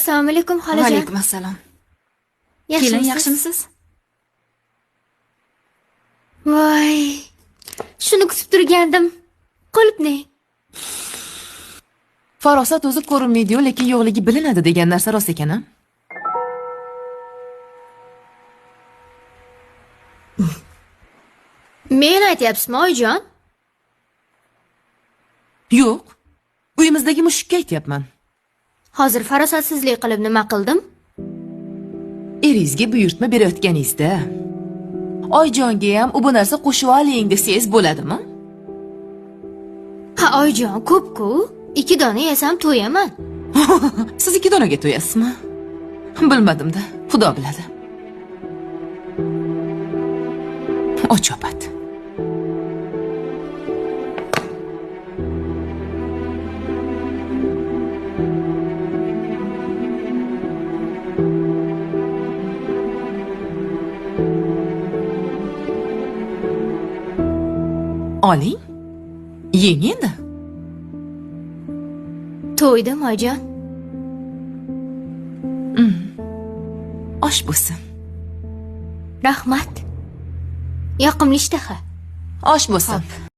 Assalomu alaykum xolajon. Vaalaykum assalom. Kelin, yaxshimisiz? Voy. Shuni kutib turgandim. Qulupnay. Farosat o'zi ko'rinmaydi-yu, lekin yo'qligi bilinadi degan narsa rost ekan, a? Men aytyapsizmi, oyijon? Yo'q. Uyimizdagi mushukka aytyapman. Hozir farosatsizlik qilib nima qildim? Eringizga buyurtma berayotganingizda Oyjonga ham u bu narsa qo'shib oling desangiz bo'ladimi? Ha, oyijon, ko'p-ku. 2 dona yesam to'yaman. Siz 2 donaga to'yasizmi? Bilmadim-da, Xudo biladi. Ochopat. Oling. Yeng endi. To'ydim, oyijon. Osh bo'lsin. Rahmat. Yoqimli ishtaha. Osh bo'lsin.